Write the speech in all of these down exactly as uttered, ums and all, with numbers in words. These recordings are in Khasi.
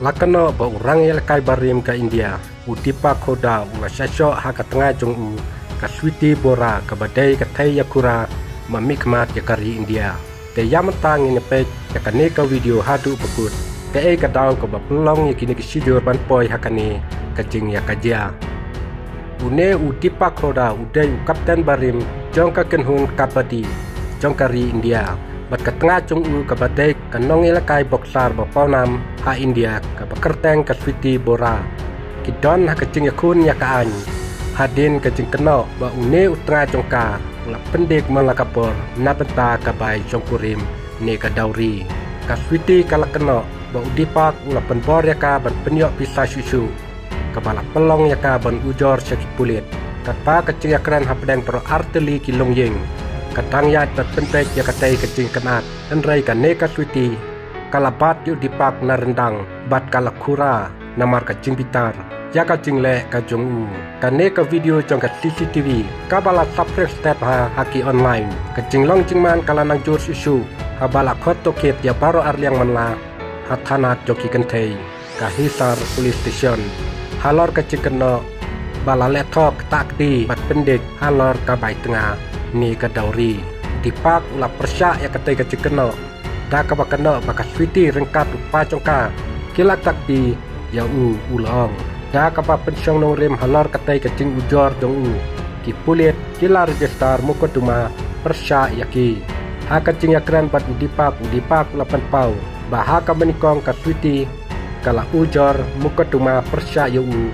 La kynnoh ba u rangïalehkai barim ka India, u Deepak Hooda, u la shah shoh ha ka tnga jong u, ka Sweety Bora, kaba dei ka thei ïakhura ba mihkhmat ïa ka ri India. Te ïa mynta ngin ïa peit ïa kane ka video haduh ba kut, kaei ka daw kaba pynlong ïa kine ki shijur ban poi ha kane ka jingïakajia. Une u Deepak Hooda u dei u kapten barim jong ka kynhun kabaddi jong ka ri India, bad ka tnga jong u kaba dei ka nongïalehkai boxer ba pawnam ha India, kaba kyrteng ka Sweety Bora. Ki don ha ka jingïakhun ïa ka aiñ hadien ka jingkynnoh ba une u tnga jong ka u la pyndik man la ka por na bynta ka bai shongkurim ne ka dowry. Ka Sweety ka la kynnoh ba u Deepak u la pynbor ïa ka ban pynïoh pisa shuh shuh, kaba la pynlong ïa ka ban ujor sha ki pulit. Katba ka jingïakren hapdeng baroh artylli ki longïing ka dang ïaid ban pynbeit ïa katei ka jingkynad, hynrei kane ka Sweety ka la bat ïa u Deepak na ryndang bad ka la khura namar ka jingbitar ïa ka jingleh ka jong u. Kane ka video jong ka C C T V kaba la saphriang stet ha, ha ki online, ka jinglong jingman ka la nang jur shuh shuh haba la khot tohkit ïa baroh arliang man la ha thanat jong ki kynthei, ka Hisar Police Station, halor ka jingkynnoh ba la leh thok, ktah kti bad pyndik halor ka bai tnga ne ka dowry. Deepak u la pyrshah ïa katei ka jingkynnoh da kaba kynnoh ba ka Sweety ryngkat u kpa jong ka ki la ktah kti ïa u, u la ong. Da kaba pynshong nongrim halor katei ka jingujor jong u, ki pulit ki la register mukotduma pyrshah ïa ki. Ha ka jingïakren bad u Deepak, u Deepak u la pynpaw ba ha kaba nyngkong ka Sweety ka la ujor mukotduma pyrshah ïa u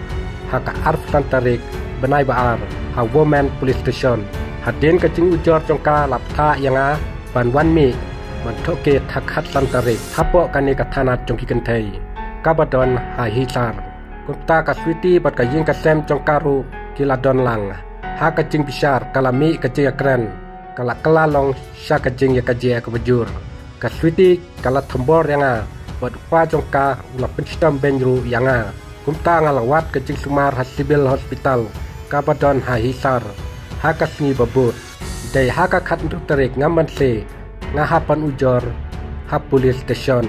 ha ka arphew san tarik bnai ba ar ha Women Police Station. Hadien ka jingujor jong ka la bthah ïa nga ban wan mih ban tohkit ha ka khatsan tarik hapoh kane ka thanat jong ki kynthei kaba don ha Hisar. Kumta ka Sweety bad ka ïing ka sem jong ka ruh ki la don lang. Ha ka jingbishar ka la mih ka jingïakren, ka la kylla long sha ka jingïakajia kaba jur. Ka Sweety ka la thombor ïa nga bad u kpa jong ka u la pynshitom beiñ ruh ïa nga. Kumta nga la wad ka jingsumar ha Civil Hospital kaba don ha Hisar ha ka sngi ba bud. Dei ha ka khathynriew tarik Ngamman se nga hap ban ujor ha police station,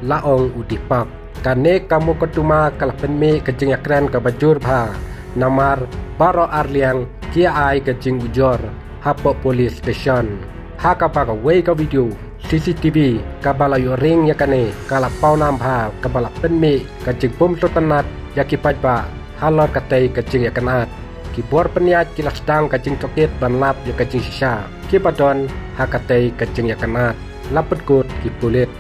la ong u Deepak. Kane ka mukotduma ka la pynmih ka jingïakren kaba jur bha namar baroh arliang ki ïa ai ka jingujor hapoh police station. Ha kaba kawei ka video C C T V kaba la ïoh ring ïa kane ka la pawnam bha, kaba la pynmih ka jingbym sngewtynnat ïa ki paidbah halor katei ka jingïakynad. Ki bor pynïaid ki la sdang ka jingtohkit ban lap ïa ka jingshisha kiba don ha katei ka jingïakynad, la pynkut ki pulit.